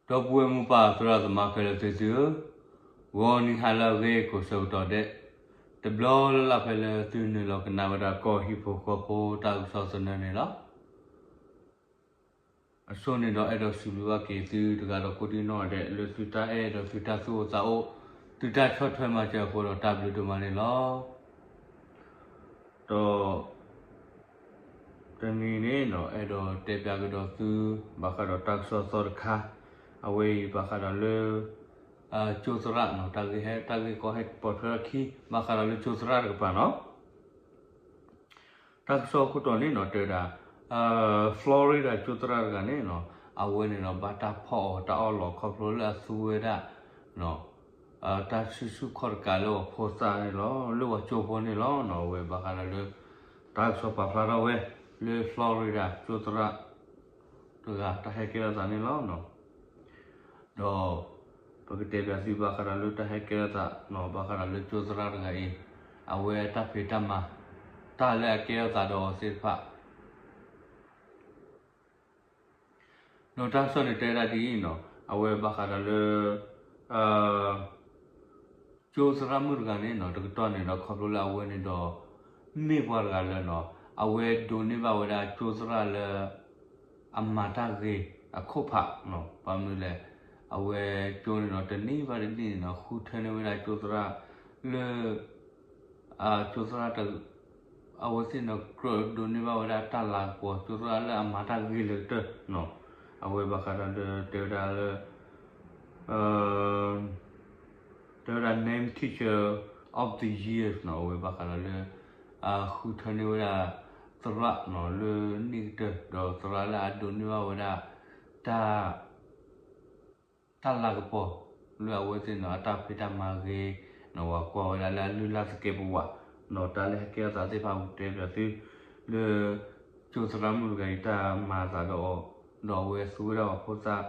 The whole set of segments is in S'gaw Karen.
ဒီပုၢ်ဝဲၢ်မိၢ်ပၢ်သရၣ်သမါခဲလၢာ်သ့ၣ်သုဧၢ, ဂီၤနံၤဟါလၢအဂ့ၤကိးဆၢကတီၢ်ဒဲး, တဘျီလၢ်လၢ်ဖဲလၢသုနုာ်လီၤကနၣ်ဝဲဒၣ်ကီၢ်ဟံၣ်ဖိဃီဖိတၢ်ကစီၣ်သနၢၣ်န့ၣ်လီၤ. အဆိန့ၣ်ဒီးအဲၣ်ဒိးစံးဘျုးဘၣ်က့ၤသုတဂၤဒီးကိးဒံနီၢ်ဒဲး လၢသုတၢ်အဲၣ်ဒီးသုတၢ်သူၣ်အိၣ်သးအိၣ်, သုတၢ်ဆီၣ်ထွဲမၤစၢၤအဃိဒီးတၢ်ဘျုးဒိၣ်မးန့ၣ်လီၤ. ဒီး တနံၤန့ၣ်နီၤ အဲၣ်ဒိးတဲပၠးကဒီးသု ဘၣ်ဃးဒီးတၢ်ကစီၣ်သီတခါ, အဝဲအံၤဘၣ်ဃးဒီးလၢ ကၠိသရၣ်နီၤ တၢ်ဂ့ၢ်ဟဲ တၢ်ဂ့ၢ်ကီဟဲပိာ်ထွဲထီၣ်ခံ ဘၣ်ဃးဒီးလၢကၠိသရၣ်တကပၤနီၤ တၢ်ကစီၣ်ခိၣ်တီန့ၣ်နီၤ တဲဝဲဒၣ် Florida ကၠိသရၣ်တဂၤန့ၣ်နီၤ အဝဲန့ၣ်ဒီးဘၣ်တၢ်ဖီၣ်အီၤတၢ်အီၣ်လီၤခီဖျိလၢအသူဝဲဒၣ် တၢ်စုဆူၣ်ခီၣ်တကးလၢအဖိသၣ်န့ၣ်လီၤ လၢပှၤကၠိဖိန့ၣ်လီၤ. အဝဲဘၣ်ဃးဒီးလၢ တၢ်ကစီၣ်ပာ်ဖျါထီၣ်ဝဲ လၢ Florida ကၠိသရၣ် တဂၤတၢ်ဟဲကဲထီၣ်သးန့ၣ်လီၤ. ဒီး ပကတဲပၠးသုဘၣ်ဃးဒီးလၢတၢ်ဟဲကဲထီၣ်သးနီၤ ဘၣ်ဃးဒီးလၢကၠိသရၣ်တဂၤအံၤ အဝဲတၢ်ဖံးတၢ်မၤ တၢ်လၢအကဲထီၣ်သးဒီးအီၤသ့ၣ်တဖၣ် ဒီးတၢ်ကစီၣ်န့ၣ်တဲဒၣ်ဒ်အံၤနီၤ အဝဲဘၣ်ဃးဒီးလၢ ကၠိသရၣ်မုၣ်တဂၤန့ၣ်နီၤ တကတီၢ်န့ၣ်ဒီးခီဖျိလၢအဝဲန့ၣ်ဒီး မ့ၢ်ပှၤတဂၤလၢနီၤ အဝဲဒိးန့ၢ်ဘၣ်ဝဲဒၣ်ကၠိသရၣ်လၢ အမၤတၢ်ဂ့ၤအခိၣ်ဖးနီၤ ဘၣ်မနုၤလဲၣ် အဝဲကၠိန့ၣ်နီၤ တနံၣ်ဘၣ်တနံၣ်န့ၣ်နီၤ ဃုထၢန့ၢ်ဝဲဒၣ်ကၠိသရၣ်လၢ ကၠိသရၣ် အဝဲသ့ၣ်န့ၣ် ကြၢးဒိးန့ၢ်ဘၣ်ဝဲဒၣ်တၢ်လၤကပီၤ ကၠိသရၣ်လၢအမၤတၢ်ဂ့ၤလၢကတၢၢ်နီၤ အဝဲဘၣ်ဃးဒီးလၢ တဲဝဲဒၣ်လၢ တဲဝဲဒၣ် name teacher of the year နီၤ အဝဲဘၣ်ဃးဒီးလၢ ဃုထၢန့ၢ်ဝဲဒၣ် သရၣ်နီၤ လၢနံၣ်ကတၢၢ် ဒီးသရၣ်လၢအဒိးန့ၢ်ဘၣ်ဝဲဒၣ် တၢ် တၢ်လၤကပီၤ လၢအဝဲသ့ၣ်န့ၣ် အတၢ်ဖံးတၢ်မၤဂ့ၤနီၤ ပှၤကွၢ်ဝဲဒၣ်လၢအလုၢ်လၢ်သကဲးပဝးနီၤ တၢ်လၢဟဲကဲထီၣ်သးသ့ၣ်တဖၣ် ပတဲပၠးသု လၢ ကၠိသရၣ်မုၣ်တဂၤအံၤ တၢ်မၤအသးဒီးအီၤ ဒီးအဝဲသူဝဲဒၣ်ပှၤဖိသၣ်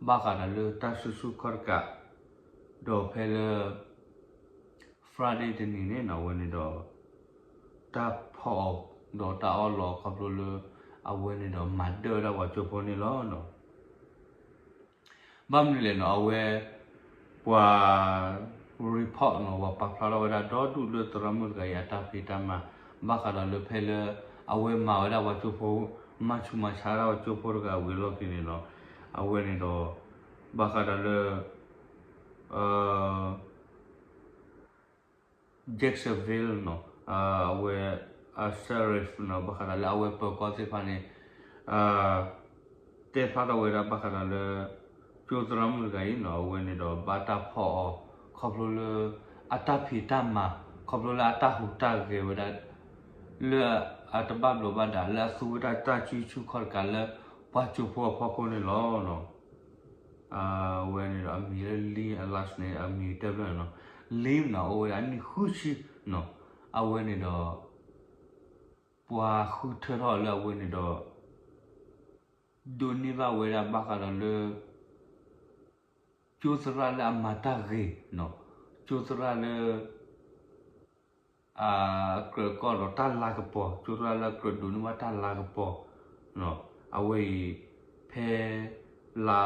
ဘၣ်ဃးဒီးလၢတၢ်စုဆူၣ်ခီၣ်တကး ဒီးဖဲလၢ Friday တနံၤန့ၣ်နီၤ အဝဲန့ၣ်ဒီး တၢ်ဖီၣ်အီၤ ဒီးတၢ်အီၣ်လီၤခီဖျိလၢ အဝဲန့ၣ်ဒီးမၤဒၢၣ်ဝဲဒၣ်ပှၤကၠိဖိန့ၣ်လီၤ. ဘၣ်မနုၤလဲၣ်နီၤ အဝဲ ပှၤ report နီၤ ပှၤပာ်ဖျါထီၣ်ဝဲဒၣ်ဒီဒူၣ်လၢသရၣ်မုၣ်တဂၤအံၤအတၢ်ဖံးတၢ်မၤ ဘၣ်ဃးဒီးလၢဖဲလၢ အဝဲမၤဝဲဒၣ်ပှၤကၠိဖိ မၤဆူးမၤဆါဒၣ်ပှၤကၠိဖိတဂၤဝံၤအလီၢ်ခံန့ၣ်နီၤ အဝဲန့ၣ်ဒီး ဘၣ်ဃးဒီးလၢ Jacksonville နီၤ အဝဲ အ sheriff နီၤ ဘၣ်ဃးဒီးလၢအဝဲပၢၤကီၢ်သ့ၣ်တဖၣ်န့ၣ် တဲဖျါထီၣ်ဝဲဒၣ်ဘၣ်ဃးဒီးလၢ ကၠိသရၣ်မုၣ်တဂၤအံၤနီၤ အဝဲန့ၣ်ဒီးဘၣ်တၢ်ဖီၣ်အီၤ ခီဖျိလၢ အတၢ်ဖံးတၢ်မၤ ခီဖျိလၢအတၢ်ဟူးတၢ်ဂဲၤဝဲဒၣ် လၢအတဘၣ်ဘျီးဘၣ်ဒါ လၢအသူဝဲဒၣ်တၢ်စုဆူၣ်ခီၣ်တကးလၢ ပှၤကၠိဖိအဖီခိၣ်န့ၣ်လီၤ. အဝဲန့ၣ်ဒီးအမံၤလၢ Lynn အ last name အမံၤတဘျီန့ၣ်နီၤ Lynn နီၤ အိၣ်ဝဲဒၣ်နံၣ်ဃုဆံနီၤ အဝဲန့ၣ်ဒီး ပှၤဃုထၢထီၣ်လၢအဝဲန့ၣ်ဒီး ဒိးန့ၢ်ဘၣ်ဝဲဒၣ်ဘၣ်ဃးဒီးလၢ ကၠိသရၣ်လၢအမၤတၢ်ဂ့ၤနီၤ ကၠိသရၣ်လၢ အကြၢးကီၢ်ဒီးတၢ်လၤကပီၤ ကၠိသရၣ်လၢအကြၢးဒိးန့ၢ်ဘၣ်တၢ်လၤကပီၤ အဝဲအံၤ ဖဲ လါ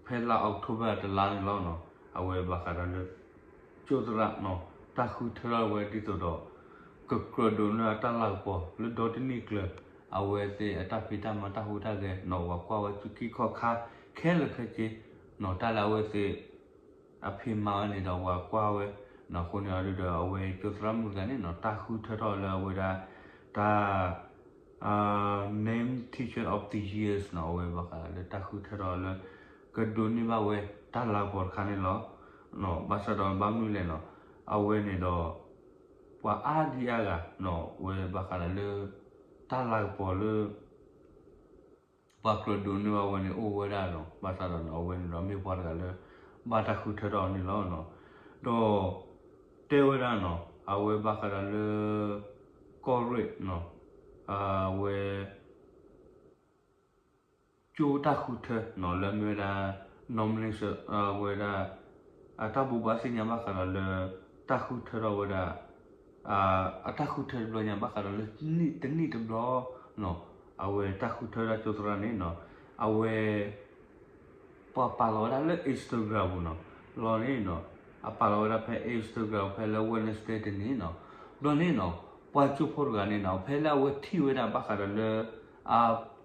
ဖဲလါ October တလါန့ၣ်လီၤနီၤ အဝဲဘၣ်ဃးဒီးလၢ ကၠိသရၣ်နီၤ တၢ်ဃုထၢထီၣ်ဝဲဒ်သိးဒီး ကကြၢးဒိးန့ၢ်တၢ်လၤကပီၤလၢဒီတနံၣ်ကျၢၤ အဝဲသ့ၣ်အတၢ်ဖံးတၢ်မၤတၢ်ဟူးတၢ်ဂဲၤနီၤ ပှၤကွၢ်ဝဲဆူခံခီၣ်ခါ ခဲလၢာ်ခဲဆ့နီၤ တၢ်လၢအဝဲသ့ၣ် အဖံးမၤဝဲန့ၣ်ဒီးပှၤကွၢ်ဝဲနီၤ အဃိန့ၣ်အဒုဒီးအဝဲကၠိသရၣ်မုၣ်တဂၤန့ၣ်နီၤ တၢ်ဃုထၢထီၣ်လၢအဝဲဒၣ် တၢ် name teacher of the years နီၤ အဝဲဘၣ်ဃးလၢတၢ်ဃုထၢထီၣ်လၢ ကဒိးန့ၢ်ဘၣ်ဝဲတၢ်လၤကပီၤတခါန့ၣ်လီၤ. ဘၣ်ဆၣ်ဒီးဘၣ်မနုၤလဲၣ်နီၤ အဝဲန့ၣ်ဒီး ပှၤအါဒံအါဂၤနီၤ ဝဲဘၣ်ဃးဒီးလၢ တၢ်လၤကပီၤလၢ ပှၤကြၢးဒိးန့ၢ်ဘၣ်ဝဲန့ၣ်အိၣ်ဝဲဒၣ်နီၤ ဘၣ်ဆၣ်ဒီးနီၤ အဝဲန့ၣ်ဒီးမ့ၢ်ပှၤတဂၤလၢ ဘၣ်တၢ်ဃုထၢထီၣ်န့ၣ်လီၤ. ဒီး တဲဝဲဒၣ်နီၤ အဝဲဘၣ်ဃးဒီးလၢ ကီၢ်ရ့ၣ်နီၤ အဝဲ ကၠိတၢ်ဃုထၢနီၤ လၢမ့ၢ်ဝဲဒၣ် nomination ဝဲဒၣ် အတၢ်ဘိးဘၣ်သ့ၣ်ညါဘၣ်ဃးဒီးလၢ တၢ်ဃုထၢထီၣ်ဝဲဒၣ် အတၢ်ဃုထၢတဘျီညါဘၣ်ဃးဒီးလၢ တနံၣ်တဘျီနီၤ အဝဲတၢ်ဃုထၢဒၣ်ကၠိသရၣ်န့ၣ်နီၤ အဝဲ ပှၤပာ်လီၤဝဲဒၣ်လၢ Instagram ပူၤနီၤ, လီၤန့ၣ်နီၤ, အပာ်လီၤဝဲဒၣ်ဖဲ Instagram ဖဲလၢ Wednesday တနံၤနီၤ, ဘျီန့ၣ်နီၤ, ပှၤကၠိဖိတဂၤန့ၣ်နီၤ ဖဲလၢအဝဲထံၣ်ဝဲဒၣ်ဘၣ်ဃးဒီးလၢ အ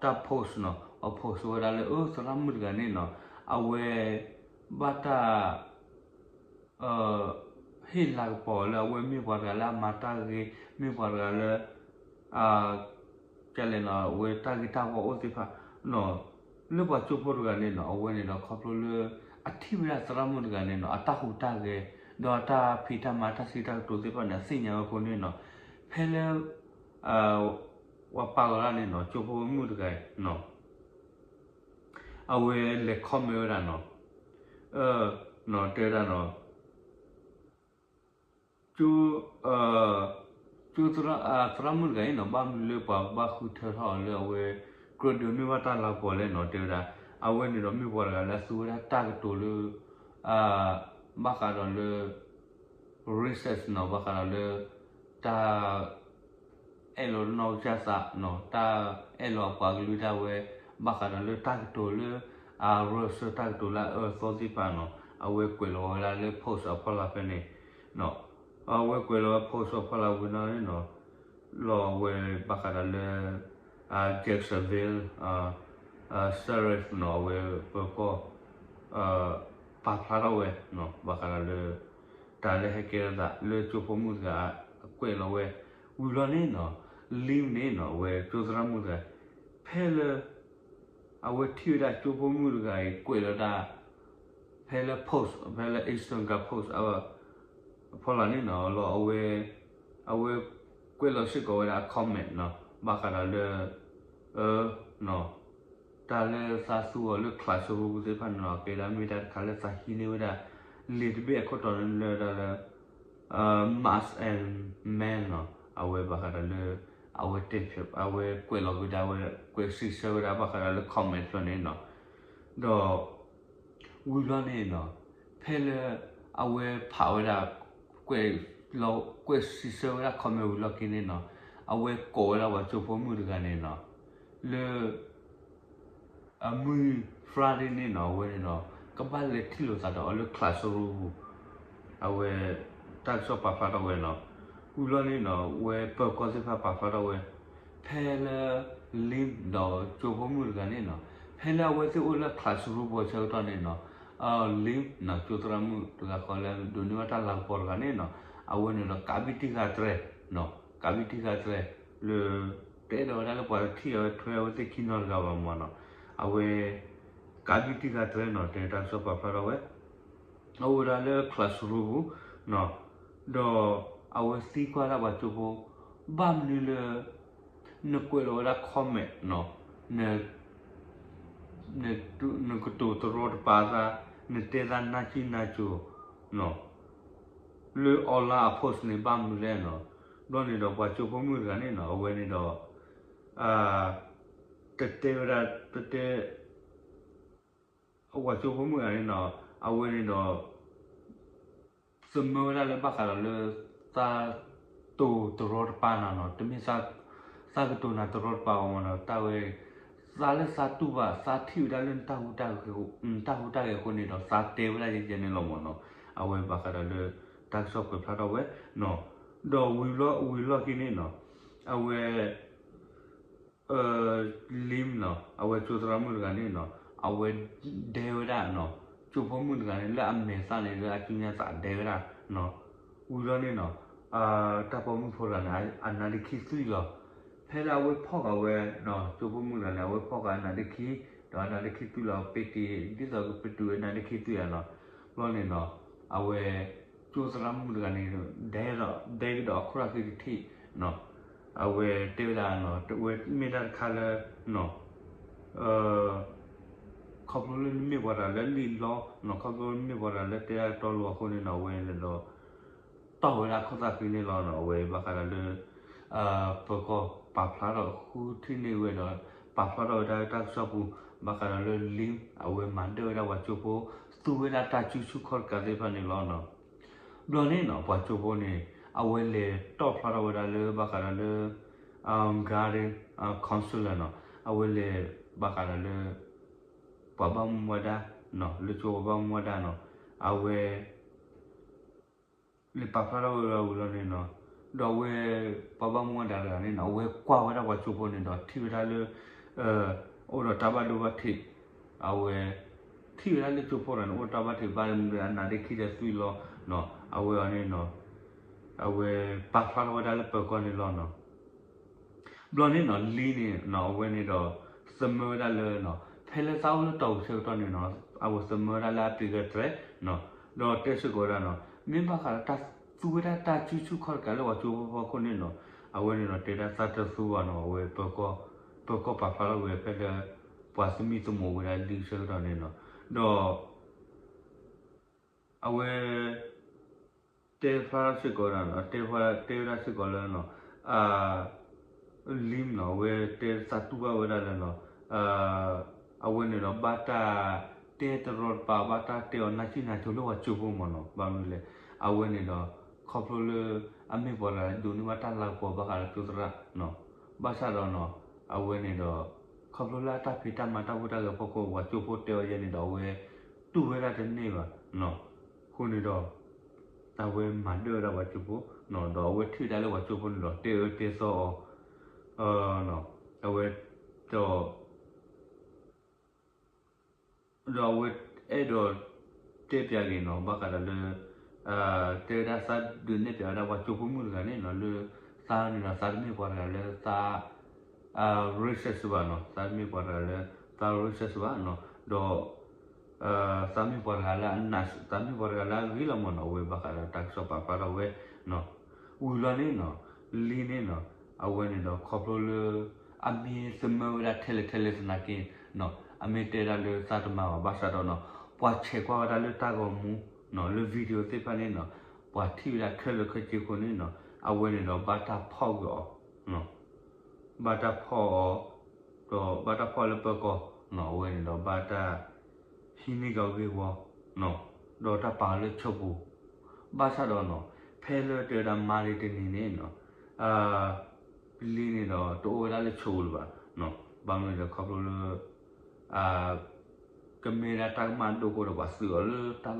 တၢ် post နီၤ, အ post ဝဲဒၣ်လၢ အၢ သရၣ်မုၣ်တဂၤန့ၣ်နီၤ, အဝဲ ဘၣ်တၢ် ဟ့ၣ်လၤကပီၤလၢအဝဲမ့ၢ်ပှၤတဂၤလၢအမၤတၢ်ဂ့ၤ, မ့ၢ်ပှၤတဂၤလၢ ကလဲၣ်နီၤ အဝဲတၢ်ဂ့ၤတၢ်ဝါအိၣ်သ့ၣ်တဖၣ်နီၤ, လၢပှၤကၠိဖိတဂၤန့ၣ်နီၤ အဝဲန့ၣ်ဒီးခီဖျိလၢ အထံၣ်ဝဲဒၣ်သရၣ်မုၣ်တဂၤန့ၣ်နီၤ အတၢ်ဟူးတၢ်ဂဲၤ ဒီးအတၢ်ဖံးတၢ်မၤတၢ်စံးတၢ်ကတိၤသ့ၣ်တဖၣ်န့ၣ် အသ့ၣ်ညါဝဲအဃိန့ၣ်နီၤ, ဖဲလၢ ပှၤပာ်လီၤဒၣ်န့ၣ်နီၤ ကၠိဖိမုၣ်တဂၤအံၤနီၤ အဝဲလဲၤ comment ဝဲဒၣ်နီၤ, နီၤ တဲဝဲဒၣ်နီၤ, ကၠိ ကၠိသရၣ် သရၣ်မုၣ်တဂၤအံၤနီၤ ဘၣ်မနုၤလၢပှၤဘၣ်ဃုထၢထီၣ်အီၤလၢအဝဲ ကြၢးဒိးန့ၢ်ဘၣ်တၢ်လၤကပီၤလဲၣ်နီၤ တဲဝဲဒၣ်, အဝဲန့ၣ်ဒီးမ့ၢ်ပှၤတဂၤလၢအသူဝဲဒၣ်တၢ်ကတိၤလၢ ဘၣ်ဃးဒီးလၢ research နီၤ ဘၣ်ဃးဒီးလၢ တၢ် အဲၣ်လီၤနီၢ်ကစၢ်သးနီၤ တၢ်အဲၣ်လီၤအပှၤကလုာ်ဒၣ်ဝဲ ဘၣ်ဃးဒီးလၢတၢ်ကတိၤလၢ အရၢၢ်စၢၤတၢ်ကတိၤလၢအအၢအသီသ့ၣ်တဖၣ်နီၤ အဝဲကွဲးလီၤဝဲဒၣ်လၢ post အဖီလာ်ဖဲန့ၣ် အဝဲကွဲးလီၤဝဲ post အဖီလာ်ဝံၤလီၤန့ၣ်နီၤ လီၤအဝဲဘၣ်ဃးဒီးလၢ Jacksonville Sheriff နီၤ အဝဲပၢၤကီၢ် ပာ်ဖျါထီၣ်ဝဲ ဘၣ်ဃးဒီးလၢ တၢ်လၢဟဲကဲထီၣ်သးလၢကၠိဖိမုၣ်တဂၤ ကွဲးလီၤဝဲ ဝံၤလီၤန့ၣ်နီၤ Lee န့ၣ်နီၤ အဝဲကၠိသရၣ်မုၣ်တဂၤ ဖဲလၢ အဝဲထံၣ်ဝဲဒၣ်ကၠိဖိမုၣ်တဂၤအံၤကွဲးလီၤတၢ် ဖဲလၢ post ဖဲလၢ Instagram post အဖီလာ်န့ၣ်နီၤ လီၤအဝဲ အဝဲကွဲးလီၤစ့ၢ်ကီးဝဲဒၣ် comment နီၤ ဘၣ်ဃးဒီးလၢ အၢ နီၤ တၢ်လၢသးသူအီၤလၢ classroom ပူၤသ့ၣ်တဖၣ်န့ၣ်နီၤ ကဲဒၣ်မ့ၢ်တၢ်တခါလၢသးဟံးန့ၢ်ဝဲဒၣ် လံာ်တဘ့ၣ်အခိၣ်တီန့ၣ်လၢဒၣ်လၢ Mask and Man နီၤ အဝဲဘၣ်ဃးဒီးလၢ အဝဲတဲ အဝဲကွဲးလီၤက့ၤဒၣ်ဝဲ ကွဲးစံးဆၢဝဲဒၣ်ဘၣ်ဃးဒီးလၢ comment ဖျၢၣ်န့ၣ်နီၤ ဒီး ဝံၤဘျီန့ၣ်နီၤ ဖဲလၢ အဝဲဖးဝဲဒၣ် ကွဲးလီၤ ကွဲးစံးဆၢဝဲဒၣ် comment ဝံၤလီၢ်ခံန့ၣ်နီၤ အဝဲကိးဝဲဒၣ်ပှၤကၠိဖိမုၣ်တဂၤန့ၣ်နီၤ လၢ အမုၢ် Friday န့ၣ်နီၤ အဝဲန့ၣ်နီၤ ကဘၣ်လဲၤထံၣ်လိာ်သးဒီးအီၤလၢ classroom ပူၤ အဝဲ တၢ်ကစီၣ်ပာ်ဖျါထီၣ်ဝဲနီၤ ဝံၤဘျီန့ၣ်နီၤ အဝဲပၢၤကီၢ်သ့ၣ်တဖၣ်ပာ်ဖျါထီၣ်ဝဲ ဖဲလၢ Lim ဒီးကၠိဖိမုၣ်တဂၤန့ၣ်နီၤ ဖဲလၢအဝဲသ့ၣ်အိၣ်လၢ classroom ပူၤဆၢကတီၢ်န့ၣ်နီၤ Lim နီၤ ကၠိသရၣ်မုၣ်တဂၤဃီလၢဒိးန့ၢ်ဘၣ်တၢ်လၤကပီၤတဂၤန့ၣ်နီၤ အဝဲန့ၣ်ဒီးကးဘံၣ်တံၢ်ဃာ်တြဲၤနီၤ ကးဘံၣ်တံၢ်ဃာ်တြဲၤ လၢ တအဲၣ်ဒိးဝဲဒၣ်လၢပှၤထံၣ်အဝဲထွဲအဝဲသ့ၣ်ခံနီတဂၤဘၣ်မးနီၤ အဝဲ ကးဘံၣ်တံၢ်ဃာ်တြဲၤနီၤ တဲတၢ်ကစီၣ်ပာ်ဖျါထီၣ်ဝဲ အအိၣ်ဝဲဒၣ်လၢ classroom ပူၤနီၤ ဒီးအဝဲသံကွၢ်ဒၣ်ပှၤကၠိဖိ ဘၣ်မနုၤလၢ နကွဲးလီၤဝဲဒၣ် comment နီၤ န နကတိၤတရီတပါသး နတဲသးနါကံၣ်နါကိၤနီၤ လၢ online အ post န့ၣ် ဘၣ်မနုၤလဲၣ်နီၤ ဘျီန့ၣ်ဒီးပှၤကၠိဖိမုၣ်တဂၤန့ၣ်နီၤ အဝဲန့ၣ်ဒီး တတဲဝဲဒၣ် တတဲ ပှၤကၠိဖိမုၣ်တဂၤန့ၣ်နီၤ အဝဲန့ၣ်ဒီး သမၢဝဲဒၣ်လၢဘၣ်ဃးဒီးလၢ သးတိၤတရီတပါနၤနီၤ တမ့ၢ် သးကတိၤနၤတရီတပါဘၣ်မးနီၤ တၢ်ဝဲ သးလၢသးတူၢ်ဘၣ် သးထံၣ်ဝဲဒၣ်လၢနတၢ်ဟူးတၢ်ဂဲၤအဃိန့ၣ်ဒီး သးတဲဝဲဒၣ်ယဲယဲန့ၣ်လီၤမးနီၤ အဝဲဘၣ်ဃးဒီးလၢ တၢ်ကစီၣ်ကွဲးဖျါထီၣ်ဝဲနီၤ ဒီးဝံၤဘျီ ဝံၤလီၢ်ခံန့ၣ်နီၤ အဝဲ Lim နီၤ အဝဲကၠိသရၣ်မုၣ်တဂၤန့ၣ်နီၤ အဝဲဒဲဝဲဒၣ်နီၤ ကၠိဖိမုၣ်တဂၤန့ၣ် လၢအမဲာ်သၣ်န့ၣ် လၢအကၠူညါသးဒဲဝဲဒၣ်နီၤ ဝံၤလီၤန့ၣ်နီၤ တၢ်ပိာ်မုၣ်ဖိတဂၤန့ၣ် အနါဒ့ခံသွံၣ်လီၤ ဖဲလၢအဝဲဖီၣ်ဃာ်ဝဲနီၤ ကၠိဖိမုၣ်တဂၤန့ၣ် အဝဲဖီၣ်ဃာ်အနါဒ့ခံ ဒီးအနါဒ့ခံသွံၣ်လီၤ ပ့တ့ ဒ်သိးကပတုာ်အနါဒ့ခံသွံၣ်ဧါနီၤ ဘျီန့ၣ်နီၤ အဝဲ ကၠိသရၣ်မုၣ်တဂၤန့ၣ် ဒဲဒီး ဒဲကဒီးအခိၣ်ရၣ်ဃံတထံၣ်နီၤ အဝဲတဲဝဲဒၣ်နီၤ တဝဲမ့ၢ်တၢ်တခါလၢနီၤ ခီဖျိလၢနမ့ၢ်ပှၤတဂၤလၢလံာ်လီနီၤ ခီဖျိလၢနမ့ၢ်ပှၤတဂၤလၢတဲတၢ်ကတီၤလိၤအဃိန့ၣ်နီၤ အဝဲန့ၣ်ဒီး တီၢ်ဝဲဒၣ်ခိၣ်သၣ်ဃံန့ၣ်လီၤနီၤ အဝဲဘၣ်ဃးဒီးလၢ ပၢၤကီၢ်ပာ်ဖျါထီၣ်ဃုထံၣ်န့ၢ်ဝဲဒီး ပာ်ဖျါထီၣ်ဝဲဒၣ်တၢ်ကစီၣ်ပူၤ ဘၣ်ဃးဒီးလၢ Lim အဝဲမၤဒၢၣ်ဝဲဒၣ်ပှၤကၠိဖိ သူဝဲဒၣ်တၢ်စုဆူၣ်ခီၣ်တကးသ့ၣ်တဖၣ်န့ၣ်လီၤနီၤ ဘျီန့ၣ်နီၤ ပှၤကၠိဖိန့ၣ် အဝဲလဲၤတီၣ်ဖျါထီၣ်ဝဲဒၣ်လၢဘၣ်ဃးဒီးလၢ Guardian Counselor နီၤ အဝဲလဲၤဘၣ်ဃးဒီးလၢ ပှၤဘၣ်မူဘၣ်ဒါ လၢကၠိပှၤဘၣ်မူဘၣ်ဒါနီၤ, အဝဲ လဲၤပာ်ဖျါထီၣ်ဝဲဒၣ်ဝံၤလီၤန့ၣ်နီၤ, ဒီးအဝဲ ပှၤဘၣ်မူဘၣ်ဒါတဂၤန့ၣ်နီၤ အဝဲကွၢ်ဝဲဒၣ်ပှၤကၠိဖိန့ၣ်ဒီး ထံၣ်ဝဲဒၣ်လၢ အိၣ်ဒီးတၢ်ဘၣ်ဒိဘၣ်ထံး, အဝဲ ထံၣ်ဝဲဒၣ်လၢကၠိဖိတဂၤန့ၣ် အိၣ်တၢ်ဘၣ်ထံးဘၣ်မူဒီး အနးဒ့ခံဒီးသွံၣ်လီၤနီၤ, အဝဲအီၤန့ၣ်နီၤ အဝဲပာ်ဖျါထီၣ်ဝဲဒၣ်လၢပၢၤကီၢ်န့ၣ်လီၤနီၤ. ဘျီန့ၣ်နီၤ လံန့ၣ်နီၤ အဝဲန့ၣ်ဒီး သမၢဝဲဒၣ်လၢနီၤ ဖဲလၢသးအိၣ်လၢတီၢ်ပူၤဆၢကတီၢ်န့ၣ်နီၤ အဝဲသမၢဝဲဒၣ်လၢအပျံၤကတြဲၤနီၤ, ဒီးတဲစ့ၢ်ကီးဝဲဒၣ်နီၤ မ့ၢ်ဘၣ်ဃးဒီးတၢ်သူဝဲဒၣ်တၢ်စုဆူၣ်ခီၣ်တကးလၢပှၤကၠိဖိဖီခိၣ်န့ၣ်နီၤ, အဝဲန့ၣ်ဒီးတဲဒၣ်သးတသူဘၣ်နီၤ, အဝဲ ပၢၤကီၢ်ပာ်ဖျါထီၣ်ဝဲဖဲလၢ ပှၤသမံသမိးဝဲဒၣ်လံဆၢကတီၢ်န့ၣ်နီၤ, ဒီး အဝဲ တဲဖျါထီၣ်စ့ၢ်ကီးဝဲဒၣ်နီၤ, တဲဖျါ တဲဝဲဒၣ်စ့ၢ်ကီးလၢနီၤ လံနီၤ အဝဲတဲသးတူၢ်ဘၣ်ဝဲဒၣ်လၢနီၤ အဝဲန့ၣ်ဒီး ဘၣ်တၢ်တဲတရီတပါ ဘၣ်တၢ်တဲအီၤနၢ်စံၣ်နၢ်စိၤလၢပှၤကၠိဖိမ့ၢ်နီၤ, ဘၣ်မနုၤလဲၣ်, အဝဲန့ၣ်ဒီး ခီဖျိလၢ အမ့ၢ်ပှၤတဂၤဒိးန့ၢ်ဘၣ်တၢ်လၤကပီၤဘၣ်ဃးဒီးကၠိသရၣ်နီၤ, ဘၣ်ဆၣ်ဒီးနီၤ အဝဲန့ၣ်ဒီး ခီဖျိလၢအတၢ်ဖံးတၢ်မၤတၢ်ဟူးတၢ်ဂဲၤဖီခိၣ် ပှၤကၠိဖိတဲအီၤယဲန့ၣ်ဒီး အဝဲတူၢ်ဝဲဒၣ်တန့ၢ်ဘၣ်နီၤ, အဃိန့ၣ်ဒီး အဝဲမၤဒၢၣ်ဝဲဒၣ်ပှၤကၠိဖိနီၤ, ဒီးအဝဲထံၣ်ဝဲဒၣ်လၢပှၤကၠိဖိန့ၣ်ဒီး တဲအၢတဲသီအီၤ, အဝဲ ဒီး ဒီးအဝဲအဲၣ်ဒိးတဲပၠးက့ၤနီၤ ဘၣ်ဃးဒီးလၢ တဲဝဲဒၣ်သးဒုးနဲၣ်ပၠးဝဲဒၣ်ပှၤကၠိဖိမုၣ်တဂၤန့ၣ်နီၤ လၢသးန့ၣ်ဒီး သးတမ့ၢ်ပှၤတဂၤလၢသး racist ဘၣ်နီၤ, သးတမ့ၢ်ပှၤတဂၤလၢသး racist ဘၣ်နီၤ, ဒီး သးမ့ၢ်ပှၤတဂၤလၢအနး သးမ့ၢ်ပှၤတဂၤလၢအဂ့ၤလီၤမ့ၢ်နီၤ, အဝဲဘၣ်ဃးဒီး တၢ်ကစီၣ်ပာ်ဖျါထီၣ်ဝဲနီၤ, ဝံၤလီၤန့ၣ်နီၤ လံန့ၣ်နီၤ အဝဲန့ၣ်ဒီး ခီဖျိလၢ အမ့ၢ်သမၢဝဲဒၣ်ထဲလဲၣ်ထဲလဲၣ်သနာ်က့နီၤ, အမ့ၢ်တဲဒၣ်လၢသးတမၤဘၣ် ဘၣ်ဆၣ်ဒီးနီၤ ပှၤဆဲးကွၢ်ဝဲဒၣ်လၢတၢ်ဂီၤမူနီၤ လၢ video သ့ၣ်တဖၣ်န့ၣ်နီၤ ပှၤထံၣ်ဝဲဒၣ်ခဲလၢာ်ခဲဆ့အဃိန့ၣ်နီၤ အဝဲန့ၣ်ဒီးဘၣ်တၢ်ဖီၣ်က့ၤအီၤ ဘၣ်တၢ်ဖီၣ်အီၤ, ဒီးဘၣ်တၢ်ဖီၣ်လၢပၢၤကီၢ်နီၤ, အဝဲန့ၣ်ဒီးဘၣ်တၢ် ဟံးန့ၢ်က့ၤအီၤဂ့ၢ်ဝီနီၤ, ဒီးတၢ်ပာ်အီၤလၢဆၢပူၤ, ဘၣ်ဆၣ်ဒီးနီၤ ဖဲလၢတဲဝဲဒၣ်မၤဒံးတနံၤန့ၣ်နီၤ လံန့ၣ်ဒီးတအိၣ်ဝဲဒၣ်လၢဆၢပူၤလၢၤဘၣ်နီၤ, ဘၣ်မနုၤလဲၣ်ခီဖျိလၢ ကမ့ၢ်ဒၣ်တၢ်ကမၣ်ဒိၣ်အဃိဒီး ပှၤသုးအီၤလၢတၢ်လီၢ်လၢအဂၤတတီၤလီၤနီၤ, တၢ်လၢအဘၣ်တူၢ်ဝဲနီၤ, တၢ်လၢအမၤသ့ၣ်တဖၣ်န့ၣ်ဒီး ပှၤသုးအီၤလၢကဘၣ်လီၤဝဲဒၣ်လၢထီၣ်ပူၤနီၤ, ဒီးလံအနီၢ်ကစၢ်တဲတၢ်နီၤ, သးအိၣ်ဒီးတၢ်လီၤကမၢကမၣ်ဒိၣ်မးမ့ၢ်နီၤ, သးတထံၣ်ဝဲ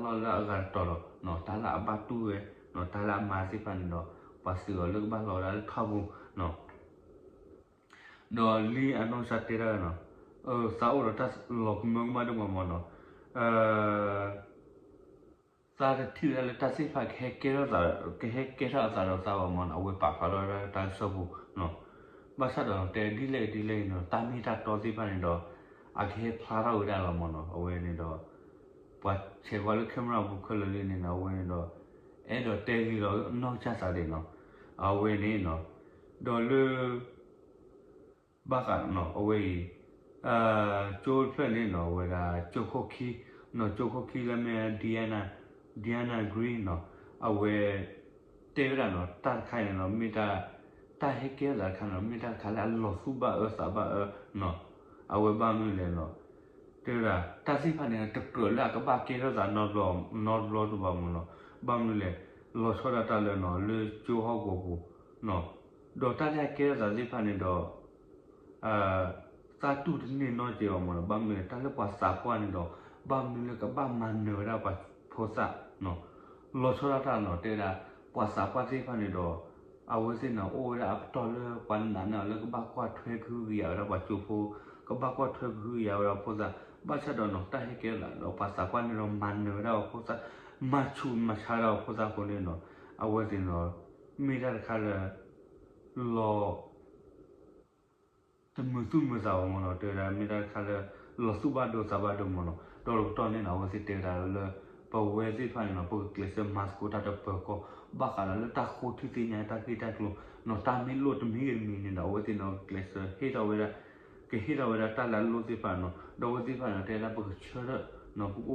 ဒၣ်လၢတၢ်သ့ၣ်တဖၣ်ကဟဲကဲထီၣ်သး, ကဟဲကဲထီၣ်အသးဒီးသးဘၣ်မ့ၢ်နီၤ, အဝဲပာ်ဖျါထီၣ်ဝဲဒၣ်တၢ်ကစီၣ်ပူၤနီၤ, ဘၣ်ဆၣ်ဒီးတဲဒ်လဲၣ်ဒ်လဲၣ်နီၤ, တၢ်မ့ၢ်တၢ်တီသ့ၣ်တဖၣ်န့ၣ်ဒီး အကဟဲဖျါထီၣ်ဝဲဒၣ်လီၤမ့ၢ်နီၤ, အဝဲန့ၣ်ဒီး ပှၤဆဲးကွၢ်လၢ camera ပူၤခဲလၢာ်လံန့ၣ်နီၤ, အဝဲန့ၣ်ဒီး အဲၣ်ဒိးတဲဂ့ၤလီၤနီၢ်ကစၢ်သးဒံးနီၤ, အဝဲန့ၣ်နီၤ, ဒီးလၢ ဘၣ်ဃးနီၤ အဝဲအံၤ ကၠိတဖျၢၣ်န့ၣ်နီၤ အဝဲဒၣ်ကၠိခိၣ်ခံနီၤ, ကၠိခိၣ်ခံလၢမ့ၢ် Diana, Diana Green နီၤ, အဝဲ တဲဝဲဒၣ်နီၤ တၢ်တခါအံၤန့ၣ်နီၤ မ့ၢ်တၢ် တၢ်ဟဲကဲထီၣ်သးတခါနီၤ မ့ၢ်တၢ်တခါလၢအလီၤသူၣ်ဘၣ်အၢသးဘၣ်အၢနီၤ, အဝဲဘၣ်မနုၤလဲၣ်နီၤ, တဲဝဲဒၣ် တၢ်သ့ၣ်တဖၣ်န့ၣ် တကြၢးလၢအကဘၣ်ကဲထီၣ်သးနီတဘျီ နီတဘျီတဘၣ်မ့ၢ်နီၤ, ဘၣ်မနုၤလဲၣ် လီၤဆီဒၣ်တၢ်လၢနီၤ လၢကၠိဟီၣ်ကဝီၤပူၤနီၤ, ဒီးတၢ်လၢအကဲထီၣ်သးသ့ၣ်တဖၣ်န့ၣ်ဒီး သးတူၢ်တန့ၢ်နီတစဲးဘၣ်မ့ၢ်နီၤ, ဘၣ်မနုၤလဲၣ် တၢ်လၢပှၤသးပှၢ်န့ၣ်ဒီး ဘၣ်မနုၤလၢကဘၣ်မၤနၢၤဝဲဒၣ်ပှၤဖိသၣ်နီၤ, လီၤဆီဒၣ်တၢ်နီၤ တဲဝဲဒၣ် ပှၤသးပှၢ်သ့ၣ်တဖၣ်န့ၣ်ဒီး အဝဲသ့ၣ်န့ၣ် အိၣ်ဝဲဒၣ်အပတီၢ်လၢပှၤနာ်န့ၢ်အီၤလၢကဘၣ်ကွၢ်ထွဲကဟုကယာ်ဝဲဒၣ်ပှၤကၠိဖိ, ကဘၣ်ကွၢ်ထွဲကဟုကယာ်ဝဲဒၣ်ဖိသၣ်, ဘၣ်ဆၣ်ဒီးနီၤ တၢ်ဟဲကဲထီၣ်သးဒီးပှၤသးပှၢ်န့ၣ်ဒီး မၤနၢၤဝဲဒၣ်ပှၤဖိသၣ်, မၤဆူးမၤဆါဒၣ်ပှၤဖိသၣ်အဃိန့ၣ်နီၤ, အဝဲသ့ၣ်န့ၣ် မ့ၢ်တၢ်တခါလၢ လီၤ တမုာ်သူၣ်မုာ်သးဘၣ်မ့ၢ်နီၤ, တဲဝဲဒၣ်မ့ၢ်တၢ်တခါလၢ လီၤသူၣ်ဘၣ်ဒိသးဘၣ်ဒိမ့ၢ်နီၤ, ဒီးတကတီၢ်န့ၣ်နီၤ အဝဲသ့ၣ်တဲဝဲဒၣ်လၢ ပဝဲသ့ၣ်တဖၣ်န့ၣ်နီၤ ပကကျဲးစၢးမၤသကိးတၢ်ဒီးပၢၤကီၢ် ဘၣ်ဃးဒီးလၢတၢ်ဃိထံသ့ၣ်ညါတၢ်ဂ့ၢ်တၢ်ကျိၤနီၤ, တၢ်မ့ၢ်လိၣ်တမံၤဂ့ၤတမံၤန့ၣ်ဒီး အဝဲသ့ၣ်န့ၣ် ကကျဲးစၢးဟ့ၣ်ထီၣ်ဝဲဒၣ် ကဟ့ၣ်ထီၣ်ဝဲဒၣ်တၢ်လၢအလိၣ်သ့ၣ်တဖၣ်နီၤ, ဒီးအဝဲသ့ၣ်တဖၣ်န့ၣ် တဲဝဲဒၣ်ပကဆၢထၢၣ် ပကအိၣ်ဒီသ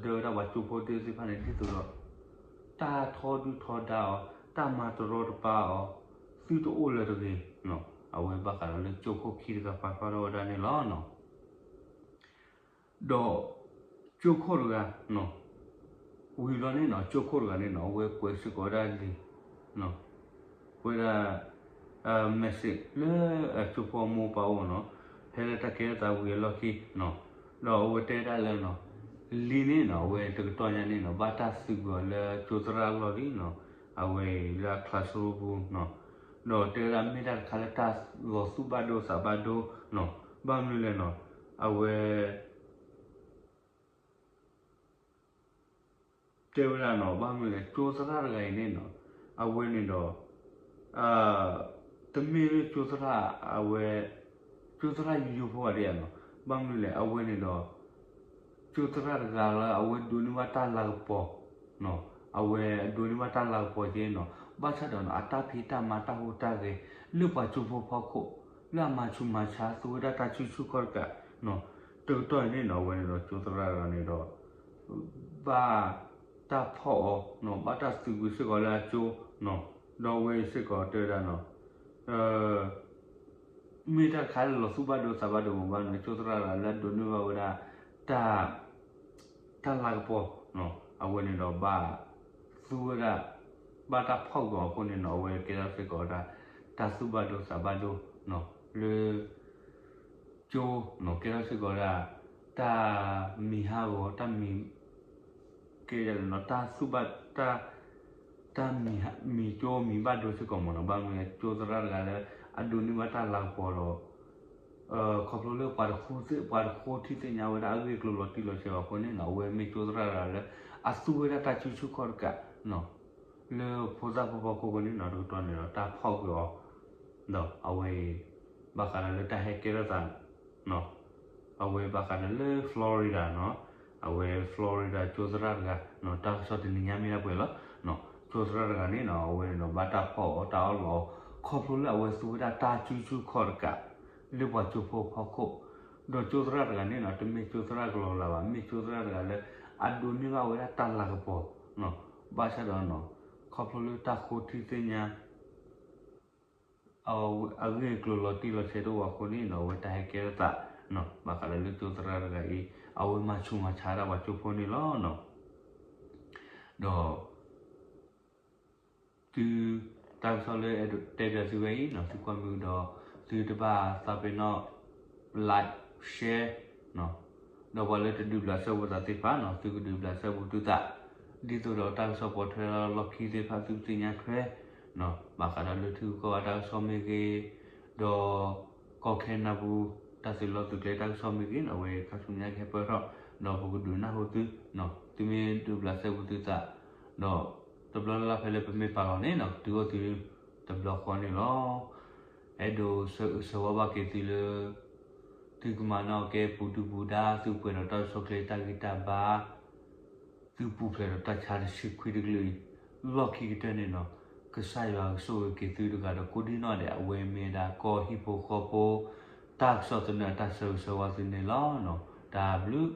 ဒၢဝဲဒၣ်ပှၤကၠိဖိသ့ၣ်တဖၣ်န့ၣ် ဒ်သိးဒီး တၢ်ထီဒုၣ်ထီဒါအီၤ, တၢ်မၤတရီတပါအီၤ, သုတအိၣ်လၢၤတဂ့ၤနီၤ, အဝဲဘၣ်ဃးဒီးလၢကၠိခိၣ်ခံတဂၤပာ်ဖျါထီၣ်ဝဲဒၣ်န့ၣ်လီၤနီၤ. ဒီးကၠိခိၣ်တဂၤနီၤ, ဝံၤဘျီန့ၣ်နီၤ ကၠိခိၣ်တဂၤန့ၣ်နီၤ အဝဲကွဲးစ့ၢ်ကီးဝဲဒၣ်လံ ဝဲဒၣ် message လၢကၠိဖိအမိၢ်အပၢ်အိၣ်နီၤ, ဖဲလၢတၢ်ကဲထီၣ်သးဝံၤအလီၢ်ခံနီၤ, ဒီးအဝဲတဲဒၣ်လၢနီၤ လံန့ၣ်နီၤ အဝဲတကတီၢ်ညါန့ၣ်နီၤ ဘၣ်တၢ်သုးကွံာ်အီၤလၢကၠိသရၣ်အလီၢ်လံနီၤ, အဝဲအံၤလၢအ classroom ပူၤနီၤ, ဒီးတဲဝဲဒၣ်မ့ၢ်တၢ်တခါလၢတၢ်လီၤသူၣ်ဘၣ်ဒိသးဘၣ်ဒိနီၤ, ဘၣ်မနုၤလဲၣ်နီၤ, အဝဲ တဲဝဲဒၣ်နီၤ ဘၣ်မနုၤလဲၣ် ကၠိသရၣ်တဂၤအံၤန့ၣ်နီၤ, အဝဲန့ၣ်ဒီး တမ့ၢ်လၢကၠိသရၣ် အဝဲ ကၠိသရၣ်ယူယူဖိဘၣ်ဒံးဧါနီၤ, ဘၣ်မနုၤလဲၣ် အဝဲန့ၣ်ဒီး ကၠိသရၣ်တဂၤလၢအဝဲဒိးန့ၢ်ဘၣ်တၢ်လၤကပီၤနီၤ, အဝဲအဒိးန့ၢ်ဘၣ်တၢ်လၤကပီၤက့နီၤ, ဘၣ်ဆၣ်ဒီးနီၤ အတၢ်ဖံးတၢ်မၤတၢ်ဟူးတၢ်ဂဲၤ လၢပှၤကၠိဖိဖီခိၣ် လၢအမၤဆူးမၤဆါ သူဝဲဒၣ်တၢ်စုဆူၣ်ခီၣ်တကးနီၤ, တကတီၢ်အံၤန့ၣ်နီၤ အဝဲန့ၣ်ဒီးကၠိသရၣ်တဂၤန့ၣ်ဒီး ဘၣ်တၢ်ဖီၣ်အီၤနီၤ, ဘၣ်တၢ်သုးကွံာ်စ့ၢ်ကီးလၢအကၠိနီၤ, ဒီးအဝဲစ့ၢ်ကီးတဲဝဲဒၣ်နီၤ မ့ၢ်တၢ်တခါလၢလီၤသူၣ်ဘၣ်ဒိသးဘၣ်ဒိမး ဘၣ်မနုၤ ကၠိသရၣ်တဂၤလၢအဒိးန့ၢ်ဘၣ်ဝဲဒၣ် တၢ် တၢ်လၤကပီၤနီၤ, အဝဲန့ၣ်ဒီးဘၣ်သူဝဲဒၣ် ဘၣ်တၢ်ဖီၣ်ကွံာ်အီၤအဃိန့ၣ်နီၤ အဝဲကဲထီၣ်စ့ၢ်ကီးဝဲဒၣ် တၢ်သူၣ်ဘၣ်ဒိသးဘၣ်ဒိနီၤ, လၢ ကၠိနီၤ ကဲထီၣ်စ့ၢ်ကီးဝဲဒၣ် တၢ်မံၤဟးဂီၤ တၢ်မံၤ ကဲဒ်လဲၣ်နီၤ တၢ်သူၣ်ဘၣ် တၢ် တၢ်မံၤ မံၤကၠိမံၤဘၣ်ဒိစ့ၢ်ကီးမးနီၤ, ဘၣ်မနုၤလဲၣ် ကၠိသရၣ်တဂၤလၢ အဒိးန့ၢ်ဘၣ်တၢ်လၤကပီၤဒီး ခီဖျိလၢပှၤတဃိ ပှၤတဃိထံသ့ၣ်ညါဝဲဒၣ်အဂ့ၢ်အကျိၤလီၤတံၢ်လီၤဆဲးအဃိန့ၣ်နီၤ အဝဲမ့ၢ်ကၠိသရၣ်တဂၤလၢ အသူဝဲဒၣ်တၢ်စုဆူၣ်ခီၣ်တကးနီၤ လၢဖိသၣ်ဖိဖီခိၣ်အဃိန့ၣ်နီၤ တကတီၢ်န့ၣ်ဒီးတၢ်ဖီၣ်ကွံာ်အီၤ ဒီးအဝဲအံၤ ဘၣ်ဃးဒီးလၢတၢ်ဟဲကဲထီၣ်သး အဝဲဘၣ်ဃးဒီးလၢ Florida နီၤ, အဝဲ Florida ကၠိသရၣ်တဂၤနီၤ တၢ်ကစီၣ်တနံၤညါမ့ၢ်ဒၣ်ပှဲၤလီၤ. ကၠိသရၣ်တဂၤန့ၣ်နီၤ အဝဲန့ၣ်ဒီးဘၣ်တၢ်ဖီၣ်အီၤတၢ်အီၣ်လီးအီၤ ခီဖျိလၢအဝဲသူဝဲဒၣ်တၢ်စုဆူၣ်ခီၣ်တကး လၢပှၤကၠိဖိဖီခိၣ်, ဒီးကၠိသရၣ်တဂၤန့ၣ်နီၤ တမ့ၢ်ကၠိသရၣ်ကလီၤလးဘၣ် မ့ၢ်ကၠိသရၣ်တဂၤလၢ အဒိးန့ၢ်ဘၣ်ဝဲဒၣ်တၢ်လၤကပီၤနီၤ, ဘၣ်ဆၣ်ဒီးနီၤ ခီဖျိလၢတၢ်ဃိထံသ့ၣ်ညါ အဂ့ၢ်အကျိၤလီၤတံၢ်လီၤဆဲးတအိၣ်ဘၣ်အဃိန့ၣ်နီၤ အဝဲတၢ်ဟဲကဲထီၣ်သး ဘၣ်ဃးဒီးလၢကၠိသရၣ်တဂၤအံၤ အဝဲမၤဆူးမၤဆါဒၣ်ပှၤကၠိဖိန့ၣ်လီၤ. ဒီး သု တၢ်ကစီၣ်လၢအဲၣ်ဒိးတဲဘၣ်သုဝဲအံၤနီၤ သုကွၢ်မုာ်ဒီး သုတဘၣ်သးပ့ၤနီၣ် like share ဒီးပှၤလၢတဒုးဘျးစဲဘူးသးသ့ၣ်တဖၣ်နီၤ သုကဒုးဘျးစဲဘူးသုသး ဒ်သိးဒီးတၢ်ကစီၣ်ပိာ်ထွဲလီၢ်ခံသ့ၣ်တဖၣ်သုကသ့ၣ်ညါထွဲ ဘၣ်ဃးဒီးလၢထံဂုၤကီၢ်ဂၤတၢ်ကစီၣ်မ့ၢ်ဂ့ၤ, ဒီး ကီၢ်ခဲနဒၤပူၤ တၢ်သုးလီၢ်သုးကျဲတၢ်ကစီၣ်မ့ၢ်ဂ့ၤနီၤ အဝဲခါဆူညါကဟဲပၢၢ်ထီၣ် ဒီးပကဒုးနၢ်ဟူသုနီၤ သုမ့ၢ်ဒုးဘျးစဲဘူးသုသး ဒီးတဘျီလၢ်လၢ်ဖဲလၢပမ့ၢ်ပာ်လီၤန့ၣ်နီၤ တုၤအိၣ်သုတဘျီဃီန့ၣ်လီၤ. အဲၣ်ဒိးဆၢဂ့ၤဆၢဝါဘၣ်က့ၤသုလၢ သုကမၤနီၣ်ကဲပူၤဒုၣ်ပူၤဒါ သုပှဲၤဒီးတၢ်ကစီၣ်ကျဲတၢ်ဂံၢ်တၢ်ဘါ သုပူၤဖျဲးဒီးတၢ်ဆါတဆံခွံတကလုာ်အံၤ လီၢ်ခံကတၢၢ်န့ၣ်နီၤ ကစၢ်ယွၤကဆိၣ်ဂ့ၤက့ၤသုတဂၤဒီးကိးဒံနီၢ်ဒဲး အဝဲမ့ၢ်ဒၣ်ကီၢ်ဟံၣ်ဖိဃီဖိ တၢ်ကစီၣ်သနၢၣ်အတၢ်ဆၢဂ့ၤဆၢဝါသုန့ၣ်လီၤ. တၢ်ဘျုး